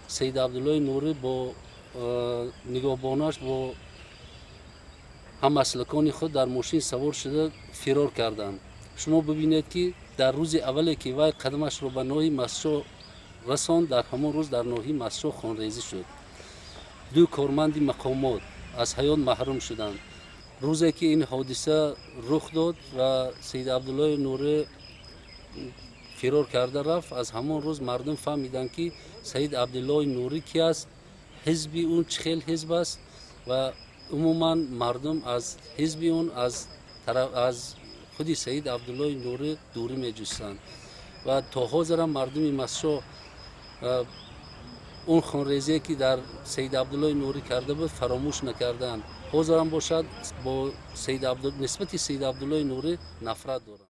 Саид Абдуллои Нурӣ бо нигаҳбонаш, бо ҳаммаслакони худ дар мошин савор шуда фирор карданд. Шумо бибинед, ки дар рӯзи аввале, ки вай қадамашро ба ноҳияи Мастчоҳ расонд, дар ҳамон рӯз дар ноҳияи Мастчоҳ хунрезӣ шуд, ду корманди мақомот аз ҳаёт маҳрум шуданд. Рӯзе ки ин ҳодиса рух дод ва Саид Абдуллои Нурӣ фирор карда рафт, аз ҳамон рӯз мардум фаҳмиданд, ки Саид Абдуллои Нурӣ ки аст, ҳизби ӯ чӣ хел ҳизб аст ва умуман мардум аз ҳизби он, аз худи Саид Абдуллои Нурӣ дурӣ меҷустанд. Ва то ҳозирам мардуми Мастчоҳ он хунрезие, ки дар Саид Абдуллои Нурӣ карда буд, фаромӯш накарданд. Ҳозирам бошад, бо нисбати Саид Абдуллои Нурӣ нафрат доранд.